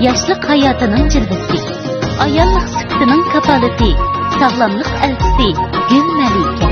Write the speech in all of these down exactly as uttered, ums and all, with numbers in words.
ياشلىق ھاياتىنىڭ جىلۋىسى، ئاياللىق سۈپىتىنىڭ كاپالىتى، ساغلاملىق ئەلچىسى گۈل مەلىكە.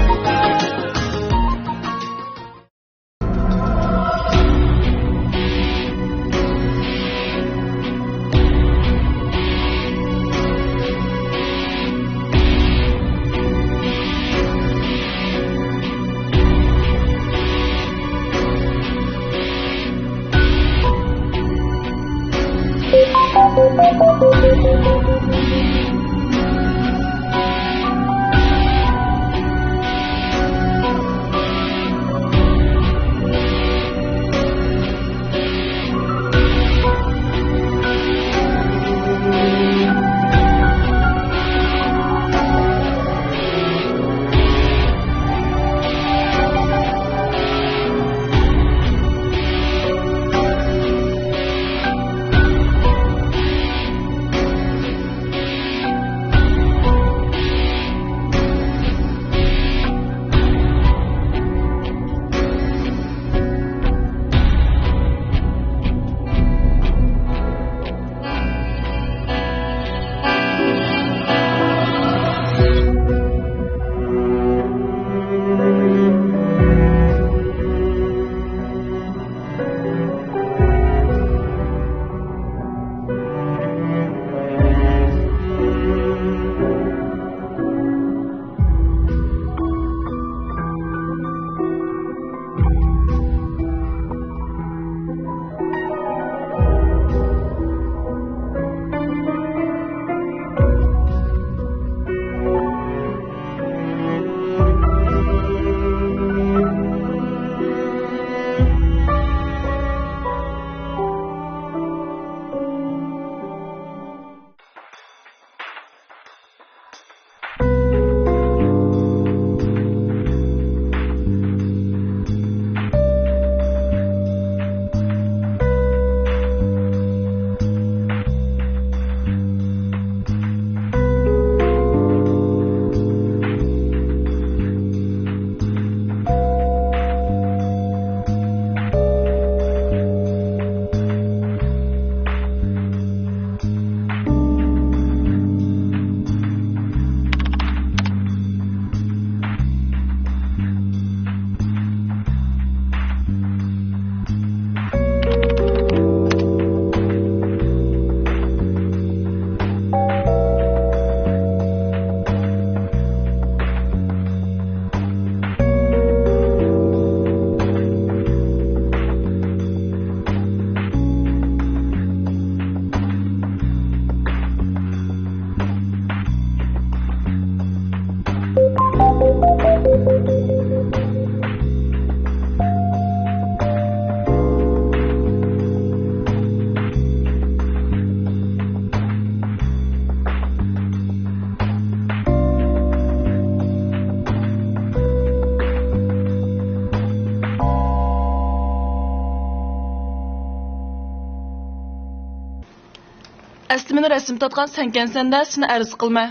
ئەسلى مېنى رەسىم تارتقان سەنكەنسەن-دە، سېنى ئەرز قىلمە.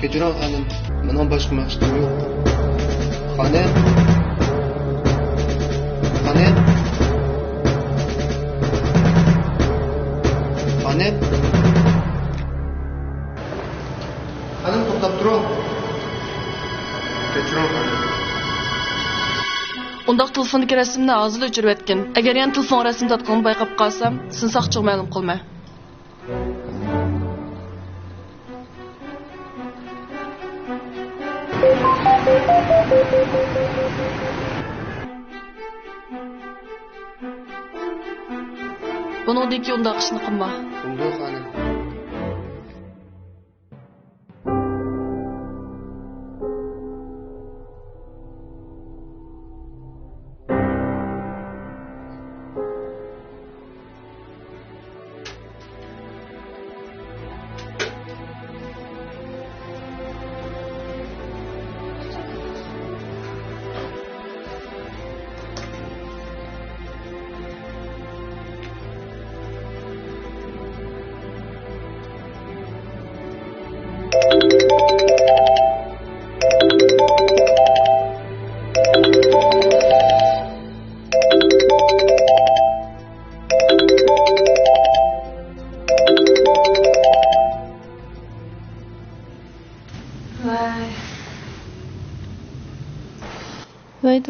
كەچۈرۈڭ خانىم، مېنىڭ باشقا مەقسىتىم يوق. خانىم! خانىم! خانىم! خانىم، توختاپ تۇرۇڭ. كەچۈرۈڭ خانىم. ئۇنداق تېلېفوندىكى رەسىمنى ھازىرلا ئۆچۈرۈۋەتكىن. ئەگەر يەنە تېلېفونغا رەسىم تارتقىنىڭنى بايقاپ قالسام، سېنى ساقچىغا مەلۇم قىلىمەن. بۇنىڭدىن كېيىن ئۇنداق ئىشنى قىلما. بولدى خانىم.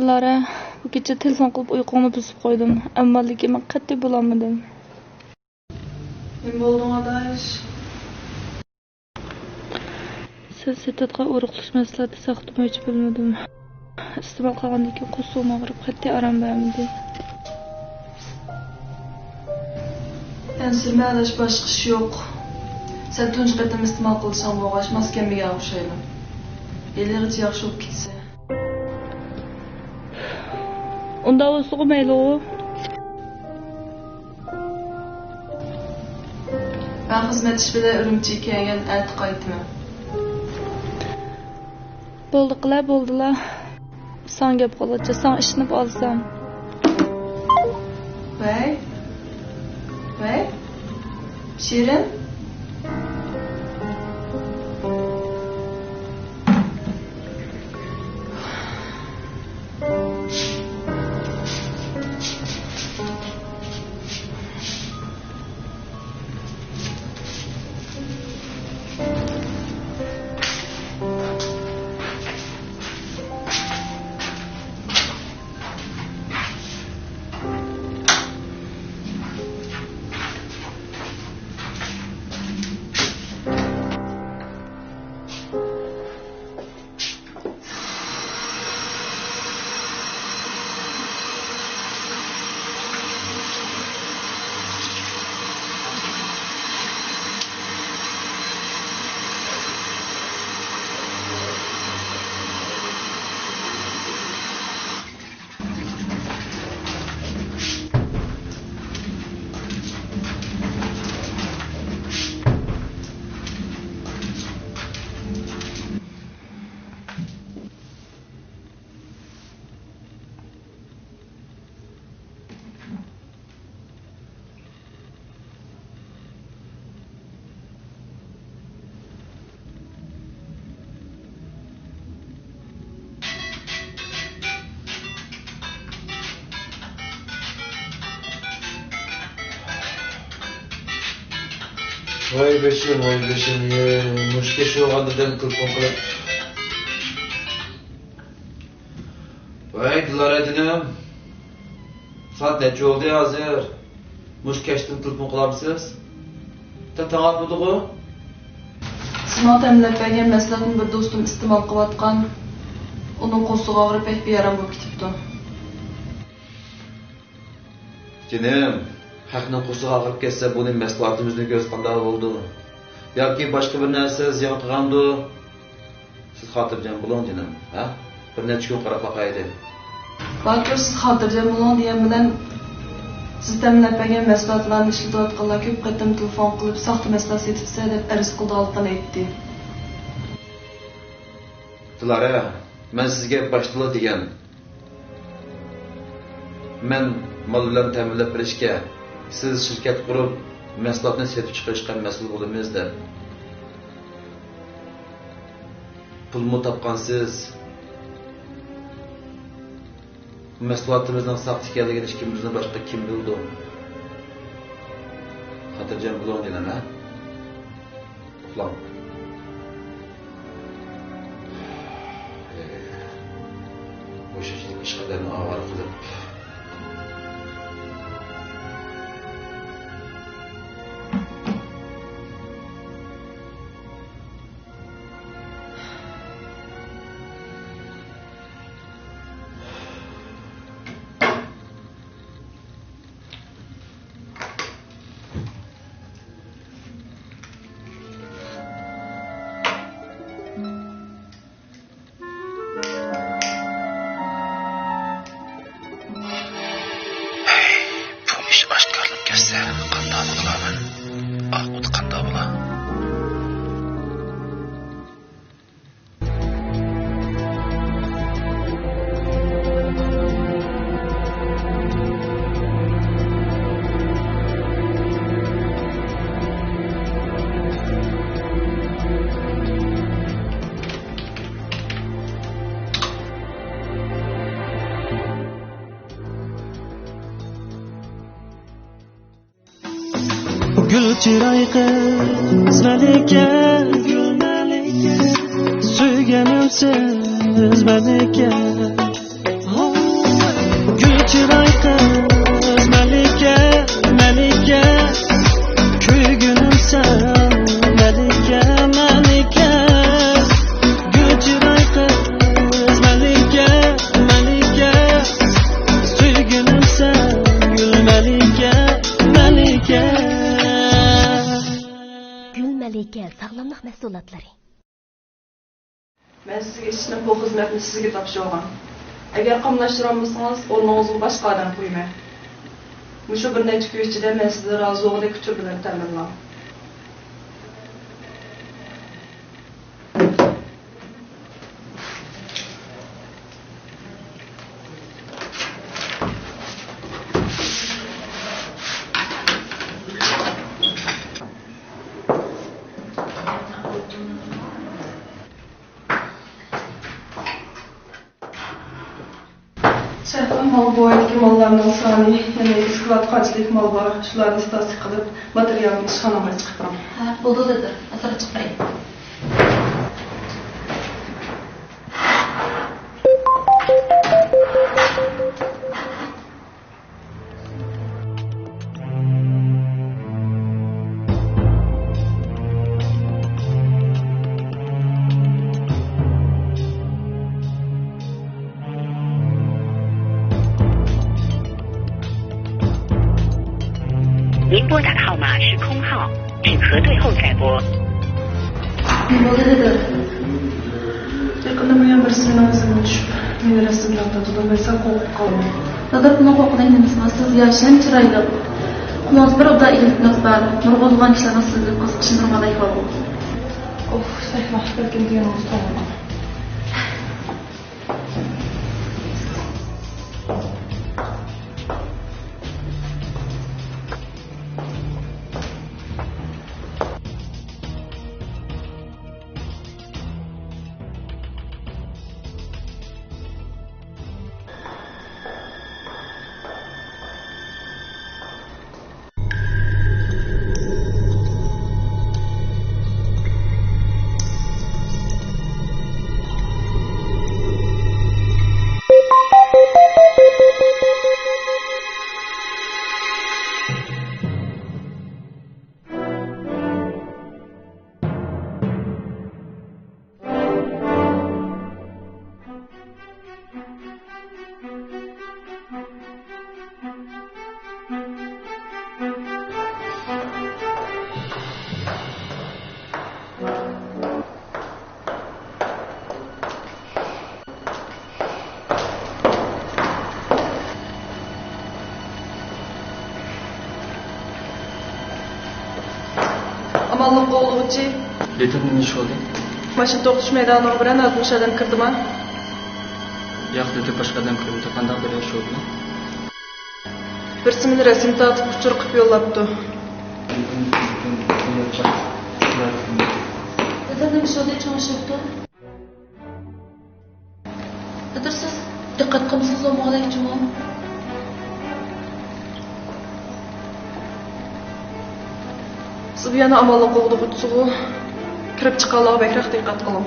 لارا، بۇ كېچە تېلېفون قىلىپ ئۇيقۇڭنى بۇزۇپ قويدۇم، ئەمما لېكىن مەن قەتئىي بولالمىدىم. نېمە بولدۇڭ، ئاداش؟ سەن سېتىۋاتقان ئورۇقلىشىش مەھسۇلاتى ساختا بويىچە بىلمىدىم. ئىستېمال قىلغاندىن كېيىن قورسىقىم ئاغرىپ، قەتئىي ئارام بەرمىدى. ئەنسىرىمە ئاداش، باشقا ئىش يوق. سەن تۇنجى قېتىم ئىستېمال قىلىشىڭ بولغاچ، ماس كەلمىگەن ئوخشايدۇ. ھېلىغىچە ياخشى بولۇپ كېتىسەن. ئۇنداق بولسىغۇ مەيلىغۇ. مەن خىزمەت ئىشى بىلەن ئۈرۈمچىگە كەلگەن، ئەتە قايتىمەن. بولدى قىلە، بولدىلا. ساڭا گەپ قىلغۇچە، ساڭا ئىشىنىپ ئالسام. ۋەي. ۋەي. شېرىن. ۋاي بېشىم، ۋاي بېشىم، يە، مۇشۇ كەچ بولغان دېدىم تېلېفون قىلىپ. ۋاي دىلارا جېنىم، سائەت نەچچە بولدى ھازىر؟ مۇشۇ كەچتىن تېلېفون قىلامسىز؟ تاڭ ئاتمىدىغۇ؟ سىز ماڭا تەمىنلەپ بەرگەن مەھسۇلاتنى بىر دوستۇم ئىستېمال قىلىۋاتقان. ئۇنىڭ قورسىقى ئاغرىپ بەك بىئارام بولۇپ كېتىپتۇ. جېنىم، خەقنىڭ قورسىقى ئاغرىپ كەتسە، بۇنى مەھسۇلاتىمىزنى كۆرسە قانداق بولىدۇ؟ ياكى باشقا بىر نەرسە زىيان قىلغاندۇ؟ سىز خاتىرجەم بولۇڭ، جېنىم، ھە؟ بىر نەچچە كۈن قاراپ باقايلى. باتۇر، سىز خاتىرجەم بولۇڭ دېگەن بىلەن، سىز تەمىنلەپ بەرگەن مەھسۇلاتلارنى ئىشلىتىۋاتقانلار كۆپ قېتىم تېلېفون قىلىپ، ساختا مەھسۇلات سېتىپسەن دەپ ئەرز قىلىدىغانلىقىنى ئېيتتى. دىلارا، مەن سىزگە باشتىلا دېگەن، مەن مال بىلەن تەمىنلەپ بېرىشكە، سىز شىركەت قۇرۇپ، مەھسۇلاتنى سېتىپ چىقىرىشقا مەسئۇل بولىمىز دەپ. پۇلمۇ تاپقانسىز. مەھسۇلاتىمىزنىڭ ساختا ئىكەنلىكىنى ئىككىمىزدىن باشقا كىم بىلىدۇ؟ خاتىرجەم بولۇڭ، جېنىم، ھە؟ ئۇخلاڭ. بوشاشلىق ئىشقىلىرىنى ئاۋارە قىلىپ. ھەي، بۇ ئىش ئاشكارىلىنىپ كەتسە، قانداقمۇ قىلارمەن؟ ئاقىۋىتى قانداق بولا؟ گۈل چىراي قىز مەلىكە، گۈل مەلىكە، سۆيگەنىمسىز مەلىكە. چىراي قىز مەلىكە، مەلىكە، كۆيگۈنۈم سەن مەلىكە، مەلىكە. گۈل چىراي قىز مەلىكە، مەلىكە، سۆيگۈنۈم سەن گۈل مەلىكە، مەلىكە. گۈل مەلىكە ساغلاملىق مەھسۇلاتلىرى. مەن سىزگە ئىشىنىپ بۇ خىزمەتنى سىزگە تاپشۇرغان. ئەگەر قاملاشتۇرالمىسىڭىز، ئورنىڭىزغا باشقا ئادەم قويىمەن. مۇشۇ بىر نەچچە كۈن ئىچىدە مەن سىزدىن رازى بولغۇدەك ئۇچۇر بىلەن تەمىنلەڭ. شەھلا، مال بويىدىكى ماللارنىڭ سانى، يەنى ئىسكىلات قانچىلىك مال بار، شۇلارنى ئىستاتىستىكا قىلىپ، ماتېرىيالنى ئىشخانامغا چىقىپ بېرىڭ. ھە، بولدى، دادام. ھازىر چىقىپ بېرەي.您拨打的号码是空号，请核对后再拨。 بولدى، دادام. يېقىندا بۇ يەنە بىرسى مېنىڭ ئىزىمدىن چۈشۈپ، مېنى رەسىمگە تارتىدۇ. مەن سەل قورقۇپ قالدىم. دادام، بۇنىڭ قورقىدىغان نېمىسى بار؟ سىز ياش ھەم چىرايلىق. قولىڭىزدا بىر ئوبدان ئىگىلىكىڭىز بار. نۇرغۇنلىغان كىشىلەرنىڭ سىزدىن قىزىقىشىنى نۇرغۇن ئەھۋال بولىدۇ. ئوف، سەھلا، بەلكىم دېگىنىڭىز توغرىدۇر. ئامانلىق قوغدىغۇچى. لېتىر، نېمە ئىش بولدى؟ ماشىنا توختىتىش مەيدانىغا بىرەر ناتونۇش ئادەم كىردىما؟ ياق، لېتىر، باشقا ئادەم كىرمىدى. قانداق بىر ئىش بولدى؟ بىرسى مېنى رەسىم تارتىپ ئۇچۇر قىلىپ يوللاپتۇ. دادام، نېمە ئىش بولدى؟ چوڭ ئىش بوپتۇ. دادام، سىز دىققەت قىلمىسىڭىز بولمىغۇدەك جۇمۇ. سىز بۇ يەرنىڭ ئامانلىق قوغدىغۇچىسىغۇ، كىرىپ چىققانلارغا بەكرەك دىققەت قىلىڭ.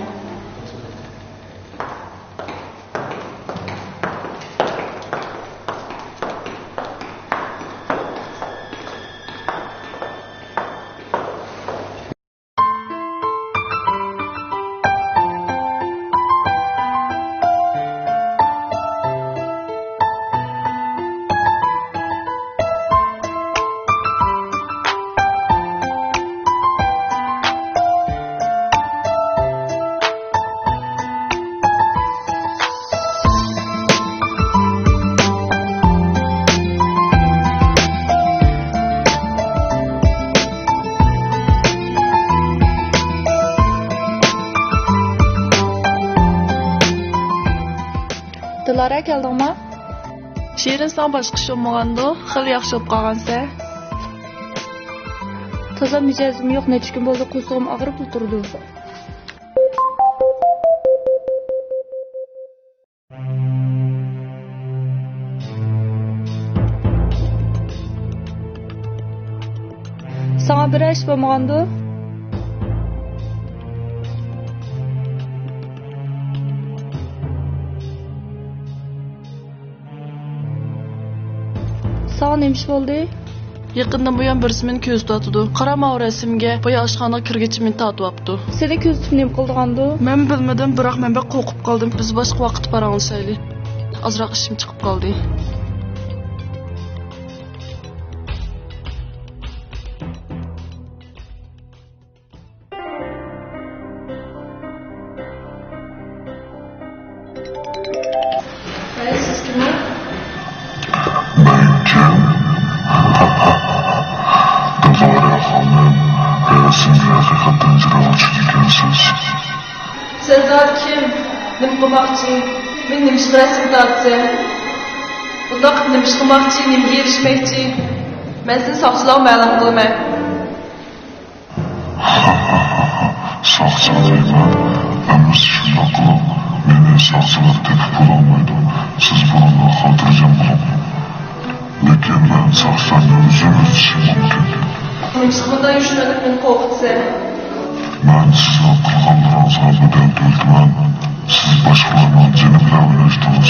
دىلارا، كەلدىڭما؟ شېرىن، ساڭا باشقا ئىش بولمىغاندۇ؟ خېلى ياخشى بولۇپ قالغانسەن. تازا مىجەزىم يوق، نەچچە كۈن بولدى، قورسىقىم ئاغرىپلا تۇرىدۇ. ساڭا بىرەر ئىش بولمىغاندۇ؟ نېمە ئىش بولدى؟ يېقىندىن بۇيان بىرسى مېنى كۆزىتىۋاتىدۇ. قارا ماۋۇ رەسىمگە، بايا ئاشخانىغا كىرگىچە مېنى تارتىۋاپتۇ. سېنى كۆزىتىپ نېمە قىلىدىغاندۇ؟ مەن بىلمىدىم، بىراق مەن بەك قورقۇپ قالدىم. بىز باشقا ۋاقىتتا پاراڭلىشايلى. ئازراق ئىشىم چىقىپ قالدى. ھەي، سىز كىم ئۇ؟ مەن كىم؟ دىلارا خانىم، ھە، سىز ھەقىقەتەن جىراۋۇچ ئىكەنسىز. سەن زادى كىم؟ نېمە قىلماقچى؟ مېنى نېمىشقا رەسىم تارتىسەن؟ بۇنداق نېمە ئىش قىلماقچى؟ نېمىگە ئېرىشمەكچى؟ مەن سېنى ساقچىلارغا مەلۇم قىلىمەن. ساقچىغا دەيمەن، ھەممىسى شۇنداق قىلىپ، مېنى ساقچىلار تېپىپ بولالمايدۇ. سىز بۇنىڭغا خاتىرجەم بولۇڭ. لېكىن مەن ساقچىلارنى ئۆزۈم ئۆزلىشىم مۇمكىن. نېمىشقا بۇنداق يوشۇرۇنۇپ مېنى قورقۇتىسەن؟ مەن سىزنىڭ قىلغانلىرىڭىزغا بەدەل تۆلىدىمەن. سىز باشقىلارنىڭ جېنى بىلەن ئويناشتىڭىز.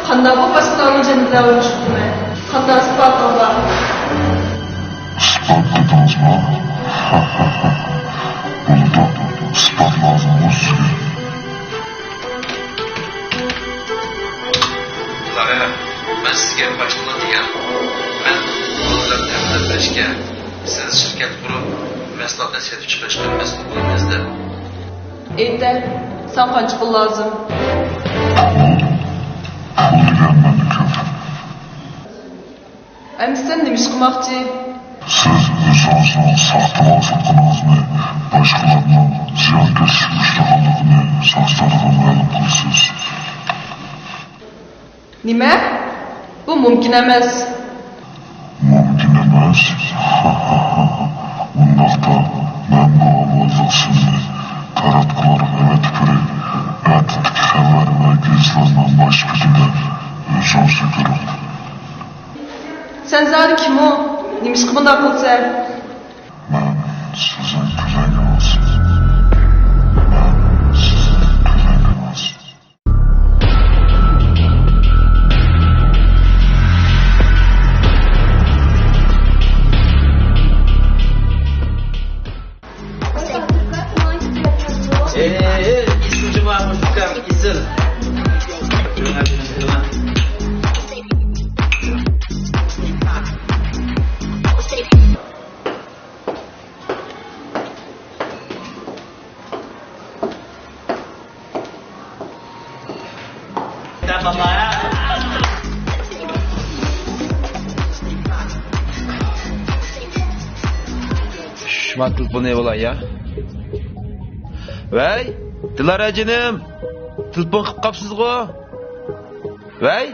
قانداق بۇ باشقىلارنىڭ جېنى بىلەن ئوينىشىپتىمەن؟ قانداق ئىسپاتىڭ بار؟ ئىسپات دېدىڭىزمۇ؟ بولىدۇ، ئىسپات لازىمغۇ سىزگە؟ زاھىرە، مەن سىزگە باشقىلار دېگەن، مەن پۇل بىلەن تەمىنلەپ بېرىشكە، سىز شىركەت قۇرۇپ، مەھسۇلاتنى سېتىپ چىقىرىشقا مەسئۇل بولىمىز دەپ. ئېيتە، ساڭا قانچە پۇل لازىم؟ پۇل؟ پۇل دېگەن مەندە كۆپ. ئەمدى سەن نېمە ئىش قىلماقچى؟ سىز ئۆزىڭىزنىڭ ساختىۋازلىقىڭىزنى، باشقىلارنىڭ زىيانكەشلىككە ئۇچرىغانلىقىنى ساقچىلارغا مەلۇم قىلىسىز. نېمە؟ بۇ مۇمكىن ئەمەس. مۇمكىن ئەمەس؟ ئۇنداقتا مەن بۇ ئاۋازلىق سىمنى تاراتقۇلارغا ئەۋەتىپ بېرەي. ئەتىدىكى خەۋەر ۋە گېزىتلەرنىڭ باش بېتىدە ئۆزىڭىزلا كۆرۈڭ. سەن زادى كىم ئۇ؟ نېمىشقا بۇنداق قىلىسەن؟ مەن سىزنىڭ كۆزەڭگىڭىز. مەن سىزنىڭ كۆزەڭگىڭىز. ئېي، ئېسىل جۇما، مۇشۇ ئۇكام، ئېسىل. شۇما تېلېفونى بولاي يا. ۋەي، دىلارا جېنىم، تېلېفون قىلىپ قاپسىزغۇ؟ ۋەي،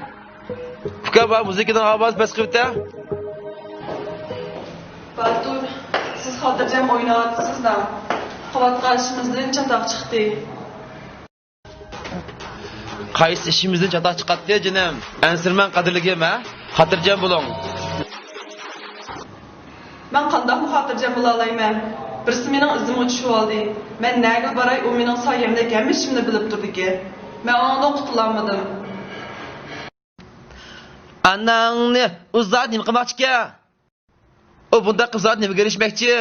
ئۇكا، بار مۇزىكىنىڭ ئاۋازى پەس قىلىۋېتە. باتۇر، سىز خاتىرجەم ئويناۋاتىسىز دە. قىلىۋاتقان ئىشىمىزدىن چاتاق چىقتى. قايسى ئىشىمىزدىن چاتاق چىقاتتى، جېنىم؟ ئەنسىرىمەڭ، قەدىرلىكىم، ھە؟ خاتىرجەم بولۇڭ. مەن قانداقمۇ خاتىرجەم بولالايمەن؟ بىرسى مېنىڭ ئىزىمغا چۈشۈۋالدى. مەن نەگىلا باراي، ئۇ مېنىڭ سايەمدەك ھەممە ئىشىمنى بىلىپ تۇرىدىكەن. مەن ئۇنىڭدىن قۇتۇلالمىدىم. ئاناڭنى، ئۇ زادى نېمە قىلماقچىكەن؟ ئۇ بۇنداق قىلىپ زادى نېمىگە ئېرىشمەكچى؟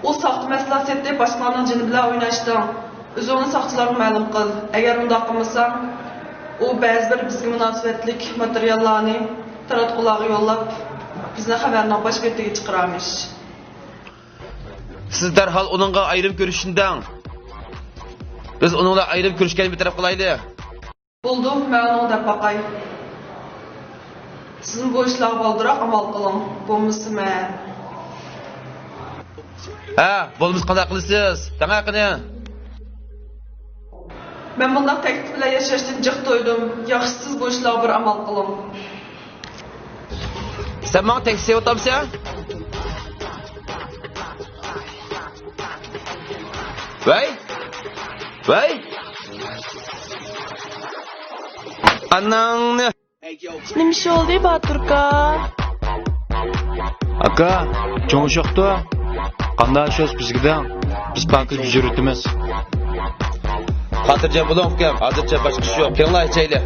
ئۇ ساختا مەھسۇلات سېتىپ، باشقىلارنىڭ جېنى بىلەن ئويناشتىڭ. ئۆزۈڭنى ساقچىلارغا مەلۇم قىل. ئەگەر ئۇنداق قىلمىساڭ، ئۇ بەزى بىر بىزگە مۇناسىۋەتلىك ماتېرىياللارنى تاراتقۇلارغا يوللاپ، بىزنى خەۋەرنىڭ باش بېتىگە چىقىرارمىش. سىز دەرھال ئۇنىڭغا ئايرىم كۆرۈشۈشنى دەڭ. بىز ئۇنىڭ بىلەن ئايرىم كۆرۈشكەننى بىر تەرەپ قىلايلى. بولدى، مەن ئۇنىڭغا دەپ باقاي. سىزمۇ بۇ ئىشلارغا بالدۇرراق ئامال قىلىڭ. بولمىسا مەن. ھە، بولمىسا قانداق قىلىسىز؟ دەڭە قېنى. مەن بۇنداق تەكلىپ بىلەن ياشاشتىن جىق تويدۇم. ياخشى، سىز بۇ ئىشلارغا بىر ئامال قىلىڭ. سەن ماڭا تەكلىپ سېلىۋاتامسەن؟ ۋەي! ۋەي! ئاناڭنى! نېمە ئىش بولدى، باتۇركا؟ ئاكا، چوڭ ئىش يوقتۇ. قانداق ئىش بولسا بىزگە دەڭ. بىز پاكىز بېجىرىۋېتىمىز. خاتىرجەم بولۇڭ، ئۇكام. ھازىرچە باشقا ئىش يوق. كېلىڭلار، ئىچەيلى.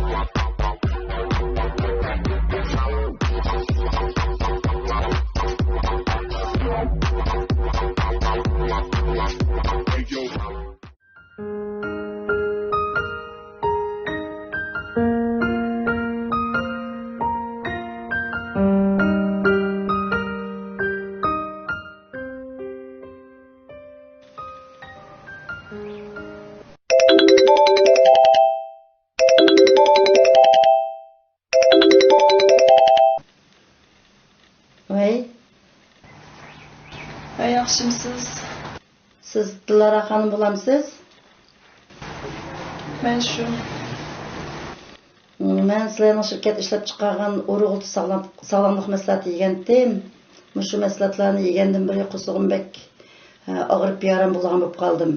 ۋەي. ۋەي، ياخشىمسىز؟ سىز دىلارا خانىم بولامسىز؟ مەن شۇ. مەن سىلەرنىڭ شىركەت ئىشلەپ چىقارغان ئۇرۇق ساغلام-، ساغلاملىق مەھسۇلاتى يېگەنتىم. مۇشۇ مەھسۇلاتلارنى يېگەندىن بېرى قورسىقىم بەك، ئە، ئاغرىپ بىئارام بولىدىغان بولۇپ قالدىم.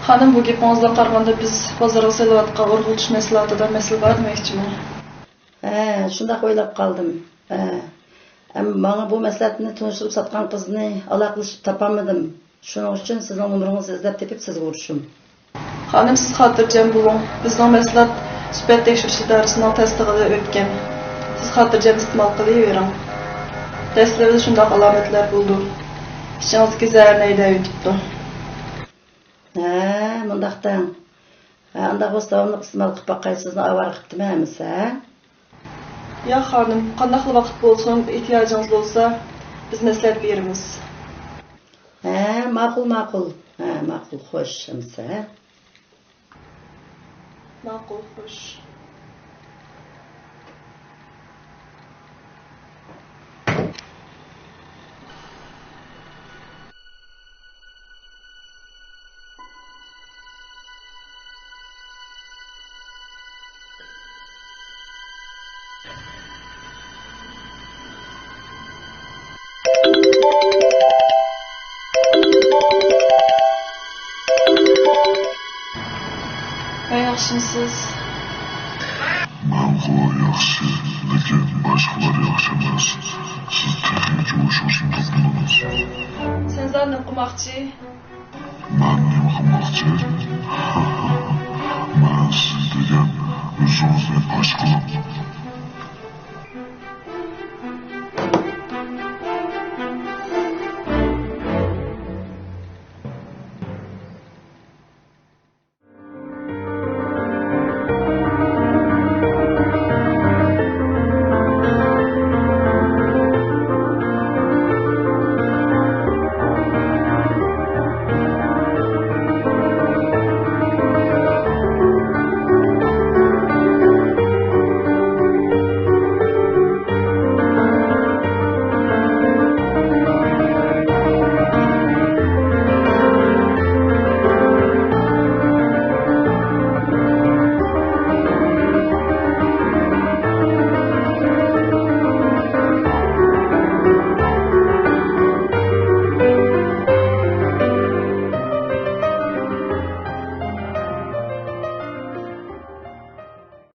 خانىم، بۇ گېپىڭىزدىن قارىغاندا، بىز بازارغا سېلىۋاتقان ئۇرۇق مەھسۇلاتىدا مەسىلە بار دېمەكچىمۇ؟ ھە، شۇنداق ئويلاپ قالدىم. ھە. ئەمما ماڭا بۇ مەھسۇلاتنى تونۇشتۇرۇپ ساتقان قىزنى ئالاقىلىشىپ تاپالمىدىم. شۇنىڭ ئۈچۈن سىزنىڭ نومۇرىڭىزنى ئىزدەپ تېپىپ سىزگە ئۇرۇشۇم. خانىم، سىز خاتىرجەم بولۇڭ. بىزنىڭ مەھسۇلات سۈپەت تەكشۈرۈش ئىدارىسىنىڭ تەستىقىدىن ئۆتكەن. سىز خاتىرجەم ئىستېمال قىلىۋېرىڭ. دەسلىپىدە شۇنداق ئالامەتلەر بولىدۇ. ئىچىڭىزدىكى زەھەرنى ھەيدەۋېتىپتۇ. ھە، مۇنداق دەڭ. ھە، ئانداق بولسا داۋاملىق ئىستېمال قىلىپ باقاي، سىزنى ئاۋارە قىپتىمەن ئەمىسە، ھە؟ ياق، خانىم، قانداقلا ۋاقىت بولسۇن، ئېھتىياجىڭىز بولسا، بىز مەسلىھەت بېرىمىز. ھە، ماقۇل، ماقۇل. ھە، ماقۇل، خوش، ئەمىسە، ھە؟ ماقۇل، خوش. ۋەي، ياخشىمسىز؟ مەنغۇ ياخشى، لېكىن باشقىلار ياخشى ئەمەس. سىز تېخىچە ئوشۇقچىنى تاپمىدىڭىز. سەن زادى نېمە قىلماقچى؟ مەن نېمە قىلماقچى؟ مەن سىز دېگەن ئۆزىڭىزنى پاش قىلىپ،